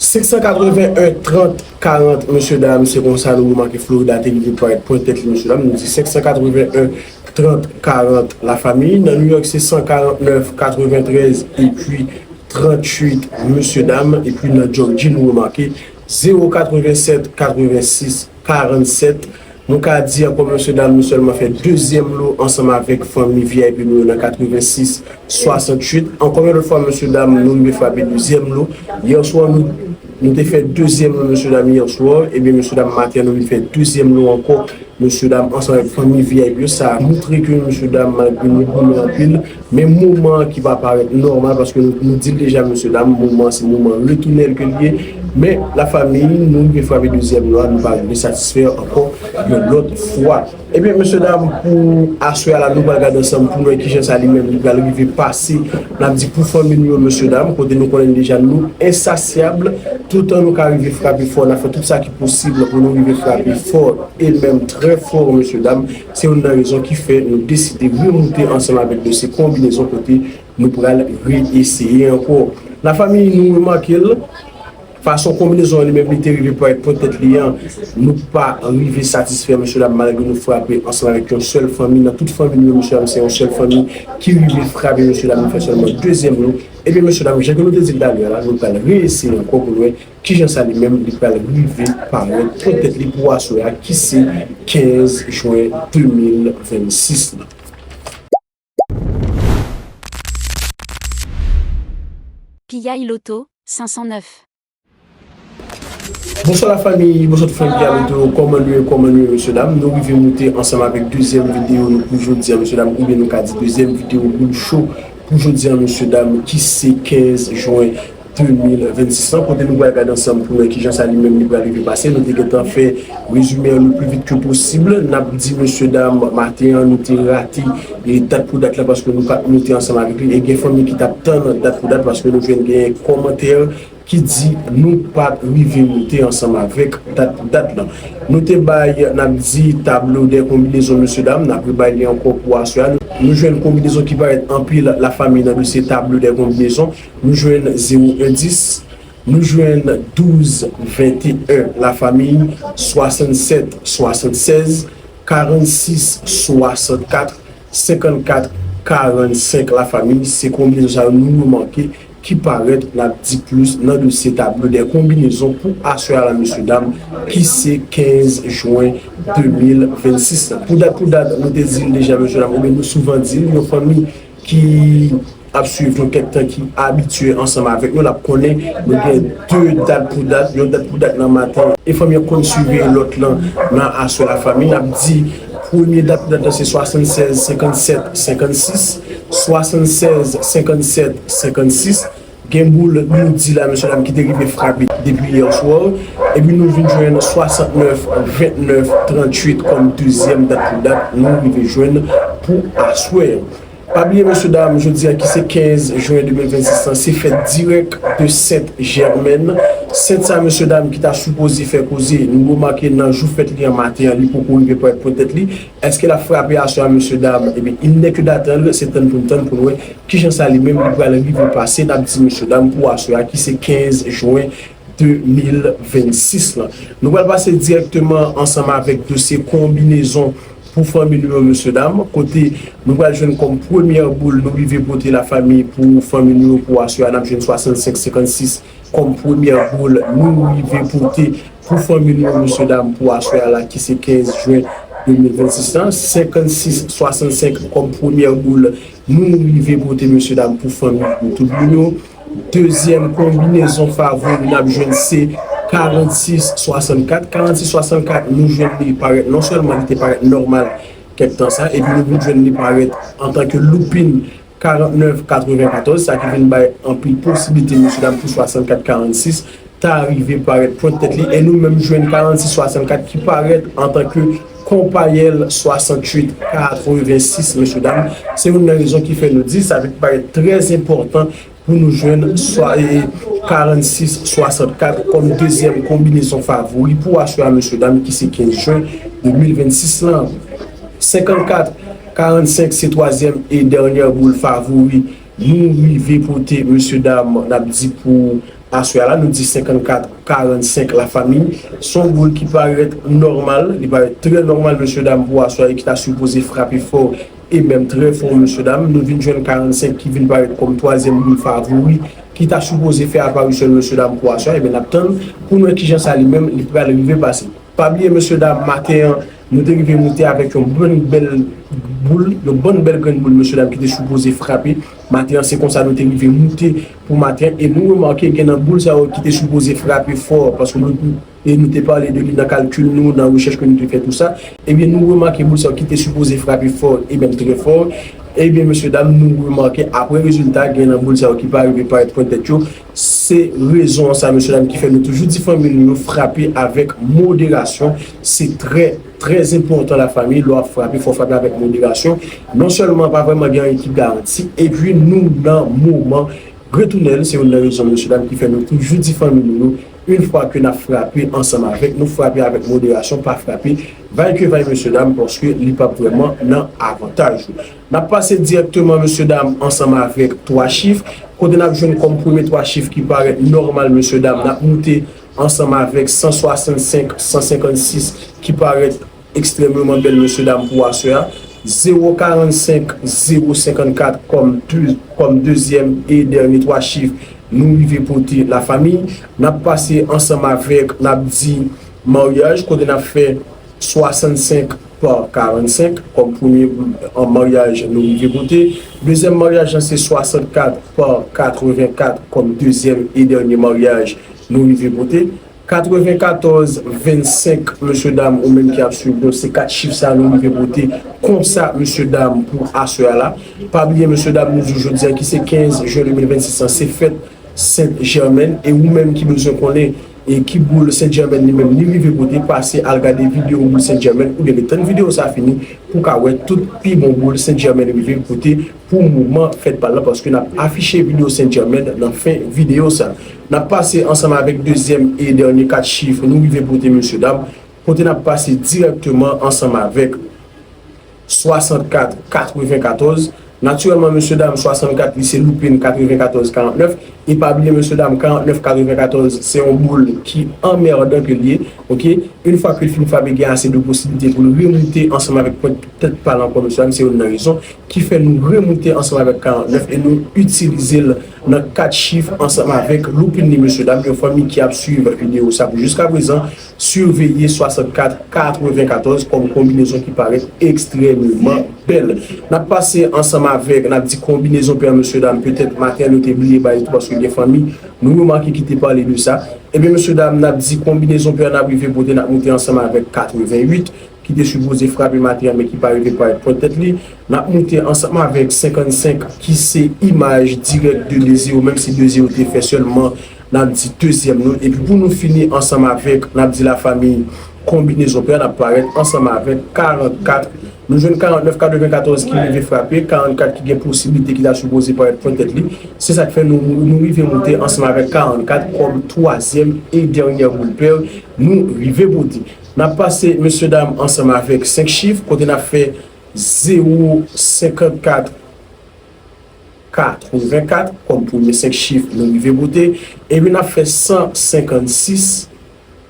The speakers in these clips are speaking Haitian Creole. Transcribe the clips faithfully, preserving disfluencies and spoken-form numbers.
Senk san katreven en trant karant, mesye dam, se konsa nou remake Florida te rive parèt pwen tèt li, mesye dam. Nou di senk san katreven en trant karant, lafanmi. Nan New York, se san karant nèf katreven trèz epi trant uit, mesye dam. Epi nan Georgia, nou remake zewo katreven sèt katreven sis karannsèt. Nou ka di ankò, mesye dam, nou sèlman fè dezyèm lo ansanm avèk fanmi V I P nou yo nan katreven sis swasant uit. Ankò yon lòt fwa, mesye dam, nou rive frape dezyèm lo. Yè swa, nou, nou te fè dezyèm lo, mesye dam, yè swa. Ebyen, mesye dam, maten an, nou vin fè dezyèm lo ankò, mesye dam, ansanm avèk fanmi V I P yo. Sa montre ke, mesye dam, malgre nou goumen anpil, men moman an ki pa parèt nòmal, paske nou, nou di l deja, mesye dam, moman an se moman retounen l ke l ye. Men, lafanmi, nou rive frape dezyèm lo a, nou pa rive satisfè ankò yon lòt fwa. Ebyen, mesye dam, pou aswè a la, nou pral gade ansanm pou nou wè kijan sa li menm li pral rive pase. N ap di pou fanmi nou yo, mesye dam, kote nou konnen deja nou ensasyab, toutan nou ka rive frape fò, n ap fè tout sa ki posib pou nou rive frape fò e menm trè fò, mesye dam. Se youn nan rezon ki fè nou deside remoute ansanm avèk dosye konbinezon kote nou pral reeseye ankò. Lafanmi, nou remake l, fason konbinezon an li menm li te rive parèt pwen tèt li an, nou pa rive satisfè, mesye dam, malgre nou frape ansanm avèk yon sèl fanmi. Nan tout fanmi nou yo, mesye dam, se yon sèl fanmi ki rive frape, mesye dam, nou fè sèlman dezyèm lo. Ebyen, mesye dam, jan ke nou te di l talè a la, nou pral reeseye ankò pou nou wè kijan sa li menm li pral rive parèt pwen tèt li pou aswè a, ki se kenz jen de mil vennsis la. Piyay Loto, senk san nèf. Bonswa lafanmi, bonswa tout fanmi Piyay Loto, kòman nou ye, kòman nou ye, mesye dam? Nou rive moute ansanm avèk dezyèm videyo nou pou jodi a, mesye dam, oubyen nou ka di dezyèm videyo boul cho pou jodi a, mesye dam, ki se kenz jen de mil vennsis lan, kote nou pral gade ansanm pou nou wè kijan sa li menm li pral rive pase. Nou te gentan fè rezime an le pli vit ke posib. N ap di, mesye dam, maten an, nou te rate, e, dat pou dat la, paske nou pa t moute ansanm avèk li. E gen fanmi ki t ap tann dat pou dat, paske nou jwenn gen kòmantè ki di nou pa t rive moute ansanm avèk dat pou dat lan. Nou te bay, n ap di, tablo dè konbinezon, mesye dam, n ap rebay li ankò pou aswè a. Nou, nou jwenn konbinezon ki parèt anpil, lafanmi, nan dosye tablo dè konbinezon. Nou jwenn zewo en dis, nou jwenn douz venteyen, lafanmi, swasannsèt swasannsèz, karannsis swasannkat, senkannkat karannsenk, lafanmi. Se konbinezon sa yo nou remake ki parèt, n ap di plis, nan dosye tablo dè konbinezon pou aswè a la, mesye dam, ki se kenz jen de mil vennsis la. Pou dat pou dat, nou te di l deja, mesye dam, oubyen nou souvan di l, yon fanmi ki ap swiv nou kèk tan, ki abitye ansanm avèk nou, l ap konnen nou gen de dat pou dat, yon dat pou dat nan maten, e fanmi an konn swiv lòt lan nan aswè, lafanmi. N ap di premye dat pou dat lan se swasannsèz senkannsèt senkannsis, swasannsèz senkannsèt senkannsis. Gen boul nou di la, mesye dam, ki te rive frape depi yè swa. Epi nou vin jwenn swasantnèf ventnèf tranntuit kòm dezyèm dat pou dat nou rive jwenn pou aswè. Pa bliye, mesye dam, jodi a ki se kenz jen de mil vennsis lan, se fèt dirèk de Sent Jèmèn. Sent sa, mesye dam, ki ta sipoze fè koze, nou remake nan jou fèt li an maten an, li poko rive parèt pwen tèt li. Èske l ap frape aswè a, mesye dam? Ebyen, il n'est que d'attendre, se tann pou n tann pou n wè kijan sa li menm li pral rive pase. N ap di, mesye dam, pou aswè a ki se kenz jen de mil vennsis lan. Nou pral pase dirèkteman ansanm avèk dosye konbinezon pou fanmi nou yo, mesye dam, kote nou pral jwenn kòm premyè boul nou rive pote, lafanmi, pou fanmi nou yo pou aswè a, n ap jwenn swasannsenk senkannsis kòm premyè boul nou rive pote pou fanmi nou yo, mesye dam, pou aswè a la, ki se kenz jen de mil vennsis lan. Senkannsis swasannsenk kòm premyè boul nou rive pote, mesye dam, pou fanmi nou tout moun yo. Dezyèm konbinezon favori n ap jwenn se karannsis swasannkat. Karannsis swasannkat, nou jwenn li parèt, non sèlman li te parèt nòmal kèk tan sa, epi nou vin jwenn li parèt antanke loupin karannèf katrevenkatòz, sa ki vin bay anpil posiblite, mesye dam, pou swasannkat karannsis ta rive parèt pwen tèt li, e nou menm jwenn karannsis swasannkat ki parèt antanke konpayèl swasanntuit katrevensis, mesye dam. Se youn nan rezon ki fè nou di sa vin parèt trè enpòtan pou nou jwenn swa, e, karannsis swasannkat kòm dezyèm konbinezon favori pou aswè a, mesye dam, ki se kenz jen de mil vennsis lan. Senkannkat karannsenk se twazyèm e dènyè boul favori nou rive pote, mesye dam, n ap di pou aswè a la, nou di senkannkat karannsenk, lafanmi. Se yon boul ki parèt nòmal, li parèt trè nòmal, mesye dam, pou aswè a, e ki ta sipoze frape fò, e menm trè fò, mesye dam. Nou vin jwenn karannsenk ki vin parèt kòm twazyèm boul favori, ki ta sipoze fè aparisyon l, mesye dam, pou aswè a. Ebyen, n ap tann pou n wè kijan sa li menm, li pral rive pase. Pa bliye, mesye dam, maten an, nou te rive moute avèk yon bon bèl boul, yon bon bèl grenn boul, mesye dam, ki te sipoze frape. Maten an, se konsa nou te rive moute pou maten an. E nou remake gen nan boul sa yo ki te sipoze frape fò, paske nou, e nou te pale de li nan kalkil nou, nan rechèch ke nou te fè, tou sa. Ebyen, nou remake boul sa yo ki te sipoze frape fò, e menm trè fò. Ebyen, mesye dam, nou remake, apre rezilta, gen nan boul sa yo ki pa rive parèt pwent tèt yo. Se rezon an sa, mesye dam, ki fè nou toujou di fanmi nou yo frape avèk moderasyon. Se trè, trè enpòtan, lafanmi, lè w ap frape, fò w frape avèk moderasyon. Non sèlman pa vrèman gen anyen ki garanti, epi nou nan moman retounen l, se youn nan rezon, mesye dam, ki fè nou toujou di fanmi nou yo, yon fwa ke n ap frape ansanm avèk, nou frape avèk moderasyon, pa frape vay ke vay, mesye dam, paske li p ap vrèman nan avantaj ou. N ap pase dirèkteman, mesye dam, ansanm avèk twa chif. Kote n ap jwenn kòm premye twa chif ki parèt nòmal, mesye dam, n ap moute ansanm avèk san swasannsenk, san senkannsis, ki parèt ekstrèmeman bèl, mesye dam, pou aswè a. Zewo karannsenk, zewo senkannkat kòm de, kòm dezyèm e dènye twa chif nou rive pote, lafanmi. N ap pase ansanm avèk, n ap di, maryaj, kote n ap fè swasannsenk pa karannsenk kòm premye, an, maryaj nou rive pote. Dezyèm maryaj lan se swasannkat pa katrevenkat kòm dezyèm e dènye maryaj nou rive pote. Katrevenkatòz vennsenk, mesye dam, ou menm ki ap swiv nou, se kat chif sa nou rive pote konsa, mesye dam, pou aswè a la. Pa bliye, mesye dam, nou di w jodi a ki se kenz jen de mil vennsis lan, se fèt Sent Jèmèn, e ou menm ki bezwen konnen e ki boul Sent Jèmèn li menm li rive pote, pase al gade videyo boul Sent Jèmèn, oubyen tann videyo sa fini pou w ka wè tout pi bon boul Sent Jèmèn rive pote pou moman fèt pa l lan, paske n ap afiche videyo Sent Jèmèn nan fen videyo sa. N ap pase ansanm avèk dezyèm e dènye kat chif nou rive pote, mesye dam, kote n ap pase dirèkteman ansanm avèk swasannkat katrevenkatòz. Natirèlman, mesye dam, swasannkat li se loupin katrevenkatòz karannèf. E pa bliye, mesye dam, karannèf katrevenkatòz se yon boul ki anmèdan ke l ye. Oke? Yon fwa ke l fin frape, gen ase de posiblite pou l remoute ansanm avèk pwent tèt pa l ankò, mesye dam, se youn nan rezon ki fè nou remoute ansanm avèk karannèf e nou itilize l nan kat chif ansanm avèk loupin li, mesye dam. Yon fanmi ki ap swiv videyo sa pou jiskaprezan, siveye swasannkat katrevenkatòz kòm konbinezon ki parèt ekstrèmeman bèl. N ap pase ansanm avèk, n ap di konbinezon pè, mesye dam, petèt maten an nou te bliye ba li tou, paske gen fanmi nou remake ki te pale de sa. Ebyen, mesye dam, n ap di konbinezon pè, n ap rive pote, n ap moute ansanm avèk katrevenwit, ki te sipoze frape maten an, men ki pa rive parèt pwent tèt li. N ap moute ansanm avèk senkannsenk, ki se imaj dirèk de de zewo, menm si de zewo te fè sèlman, n ap di dezyèm nou. Epi pou nou fini ansanm avèk, n ap di lafanmi konbinezon pè, n ap parèt ansanm avèk karannkat. Nou jwenn karannèf katrevenkatòz ki rive frape, karannkat ki gen posiblite ki ta sipoze parèt pwent tèt li. Se sa k fè nou, nou rive moute ansanm avèk karannkat kòm twazyèm e dènyè boul pè nou rive pote. N ap pase, mesye dam, ansanm avèk senk chif, kote n ap fè zewo senkannkat katrevenkat kòm premye senk chif nou rive pote. Epi n ap fè san senkannsis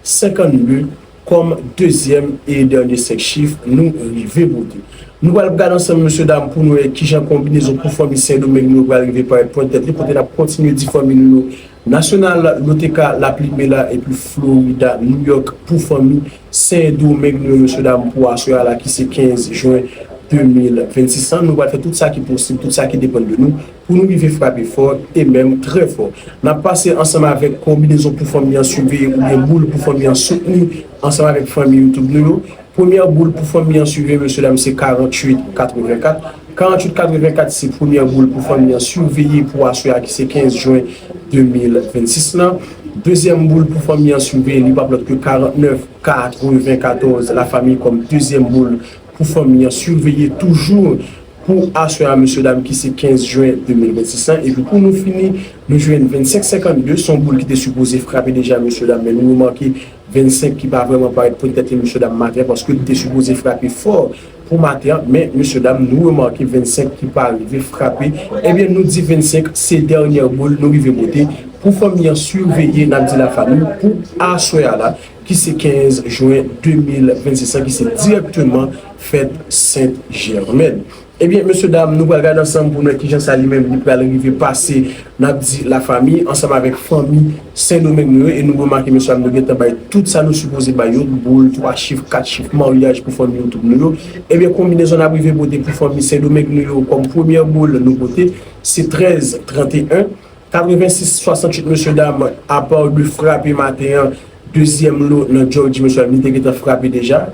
senkannde kòm dezyèm e dènye senk chif nou rive pote. Nou pral gade ansanm, mesye dam, pou nou wè kijan konbinezon pou fanmi Sendomeng nou yo pral rive parèt pwent tèt li, kote n ap kontinye di fanmi nou yo Nasyonal, Loteka, Laplimela epi Florida, Nouyòk pou fanmi Sendomeng nou yo, mesye dam, pou aswè a la ki se kenz jen de mil vennsis lan. Nou pral fè tout sa ki posib, tout sa ki depann de nou, pou nou rive frape fò e menm trè fò. N ap pase ansanm avèk konbinezon pou fanmi an siveye oubyen boul pou fanmi an soutni ansanm avèk fanmi YouTube nou yo. Premyè boul pou fanmi an siveye, mesye dam, se karanntuit katrevenkat. Karanntuit katrevenkat se premyè boul pou fanmi an siveye pou aswè a ki se kenz jen de mil vennsis lan. Dezyèm boul pou fanmi an siveye, li p ap lòt ke karannèf katrevenkatòz, lafanmi, kòm dezyèm boul pou fanmi an siveye toujou pou aswè a, mesye dam, ki se kenz jen de mil vennsis lan. Epi pou nou fini, nou jwenn vennsenk senkannde, se yon boul ki te sipoze frape deja, mesye dam, men nou remake vennsenk ki pa vrèman parèt pwent tèt li, mesye dam, maten an, paske li te sipoze frape fò pou maten an, men mesye dam, nou remake vennsenk ki pa rive frape. Ebyen, nou di vennsenk se dènyè boul nou rive pote pou fanmi an siveye, n ap di lafanmi, pou aswè a la, ki se kenz jen de mil vennsis lan, ki se dirèkteman fèt Sent Jèmèn. Ebyen, mesye dam, nou pral gade ansanm pou nou wè kijan sa li menm li pral rive pase. N ap di lafanmi, ansanm avèk fanmi Sendomeng nou yo, e nou remake, mesye dam, nou gentan bay tout sa nou sipoze bay yo, boul, twa chif, kat chif, maryaj pou fanmi YouTube nou yo. Ebyen, konbinezon n ap rive pote pou fanmi Sendomeng nou yo kòm premyè boul nou pote, se trèz trannteyen, katrevensis swasanntuit, mesye dam, apa de frape maten an, dezyèm lo nan Georgie, mesye dam, li te gentan frape deja.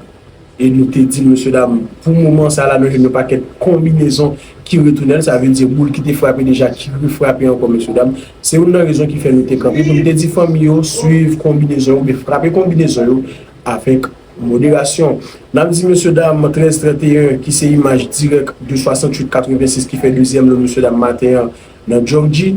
E nou te di l, mesye dam, pou moman sa la, nou jwenn yon pakèt konbinezon ki retounen, sa vle di boul ki te frape deja, ki refrape ankò, mesye dam. Se youn nan rezon ki fè nou te kanpe pou nou te di fanmi yo swiv konbinezon yo, oubyen frape konbinezon yo avèk moderasyon. N ap di, mesye dam, trèz trannteyen, ki se imaj dirèk de swasanntuit katrevensis ki fè dezyèm lo, mesye dam, maten an nan Georgie.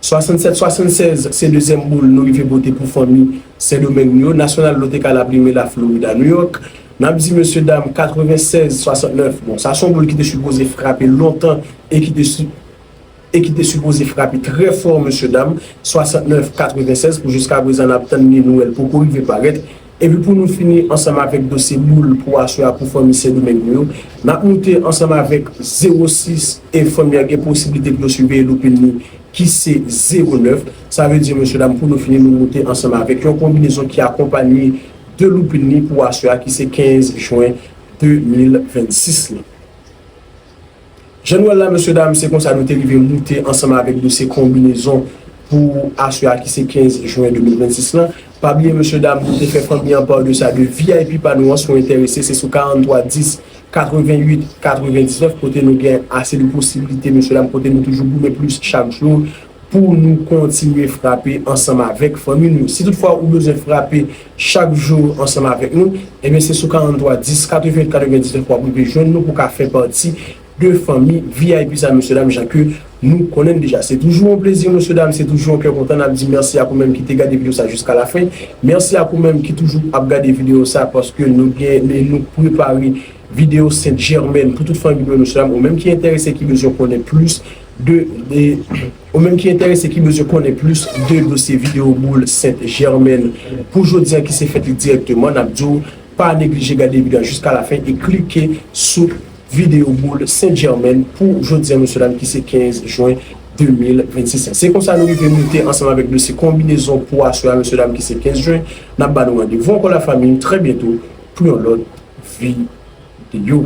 Swasannsèt swasannsèz, se dezyèm boul nou rive pote pou fanmi Sendomeng nou yo. Nasyonal Loteka Lapli, Florida, New York. N ap di, mesye dam, katrevensèz swasantnèf. Bon, sa se yon boul ki te sipoze frape lontan e ki te si-, e ki te sipoze frape trè fò, mesye dam, swasantnèf katrevensèz, pou jiska prezan n ap tann li, nouvèl poko rive parèt. Epi pou nou fini ansanm avèk dosye boul pou aswè a pou fanmi Sendomeng nou yo, n ap moute ansanm avèk zewo sis e fanmi an gen posiblite pou yo siveye loupin li ki se zewo nèf. Sa vle di, mesye dam, pou nou fini, nou moute ansanm avèk yon konbinezon ki akonpanye de loupin li pou aswè a ki se kenz jen de mil vennsis lan. Jan nou wè l la, mesye dam, se konsa nou te rive moute ansanm avèk dosye konbinezon pou aswè a ki se kenz jen de mil vennsis lan. Pa bliye, mesye dam, nou te fè fanmi an pa de sa de V I P pa nou an, si w enterese, se sou karanntwa dis katreventuit katrevendiznèf, kote nou gen ase de posiblite, mesye dam, kote nou toujou goumen plis chak jou pou nou kontinye frape ansanm avèk fanmi nou. Si toutfwa ou bezwen frape chak jou ansanm avèk nou, ebyen se sou karanntwa dis katreventuit katrevendiznèf w ap rive jwenn nou pou ka fè pati de fanmi V I P sa, mesye dam, jan ke nou konnen deja. Se toujou yon plezi, mesye dam, se toujou yon kè kontan. N ap di mèsi ak ou menm ki te gade videyo sa jiska lafen. Mèsi ak ou menm ki toujou ap gade videyo sa, paske nou gen, nou prepare videyo Sent Jèmèn pou tout fanmi nou, mesye dam, ou menm ki enterese, ki bezwen konnen plis de, de, ou menm ki enterese, ki bezwen konnen plis de dosye videyo boul Sent Jèmèn pou jodi a ki se fèt li dirèkteman, n ap di w pa neglije gade videyo a jiska lafen e klike sou videyo boul Sent Jèmèn pou jodi a, mesye dam, ki se kenz jen de mil vennsis lan. Se konsa nou rive moute ansanm avèk dosye konbinezon pou aswè a, mesye dam, ki se kenz jen. N ap ba nou randevou ankò, lafanmi, trè byento pou yon lòt videyo.